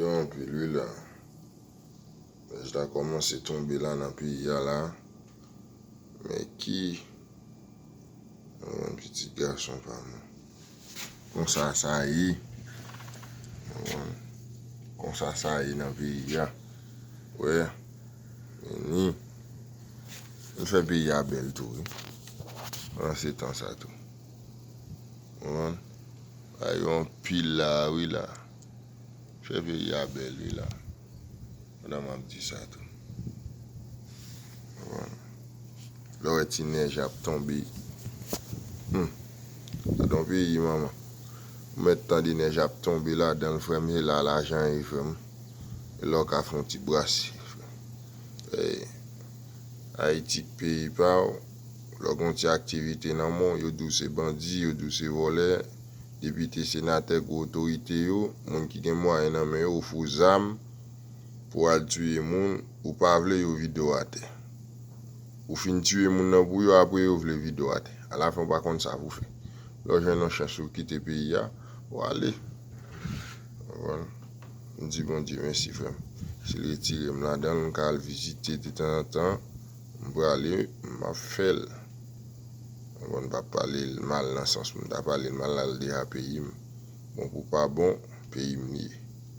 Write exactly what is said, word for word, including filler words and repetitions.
Yo anpil wi la. Nèj la kòmanse tonbe la nan peyi a la. Men ki yon pitit gason pa mwen. Konsa sa ye. Konsa sa ye nan peyi a. Wè. Vini. Nou fè peyi a bèl tou wi. Pandan se tan sa tou. Konprann? Ay, yon pil la, wi la. Fè peyi a bèl, wi la. Pandan m ap di sa tou. Konprann? Lè w wè ti nèj ap tonbe. Hmm. Gade yon peyi, manman. Ou mèt tande nèj ap tonbe ladan l, frè m, se la lajan ye, frè m. E lè w ka fè yon ti brase, frè m. Ey, Ayiti k peyi pa w, lè w gen yon ti aktivite nan men w, yo di w se bandi, yo di w se vòlè, depite, senatè, gwo otorite yo, moun ki gen mwayen nan men yo, ofri w zam pou w al tiye moun, ou pa vle, yo vide w atè. Ou fin tiye moun nan pou yo, apre yo vle vide w atè. Alafen, ou pa konn sa pou w fè. Lè w jwenn yon chans ou kite peyi a, ou ale. Konprann? M di Bondye mèsi, frè m. Si l retire m ladan l, m ka al vizite detanzantan. M prale, m ap fè l. Konprann? M p ap pale l mal nan sans m ta pale l mal la, l deja peyi m. Bon pou pa bon, peyi m li ye.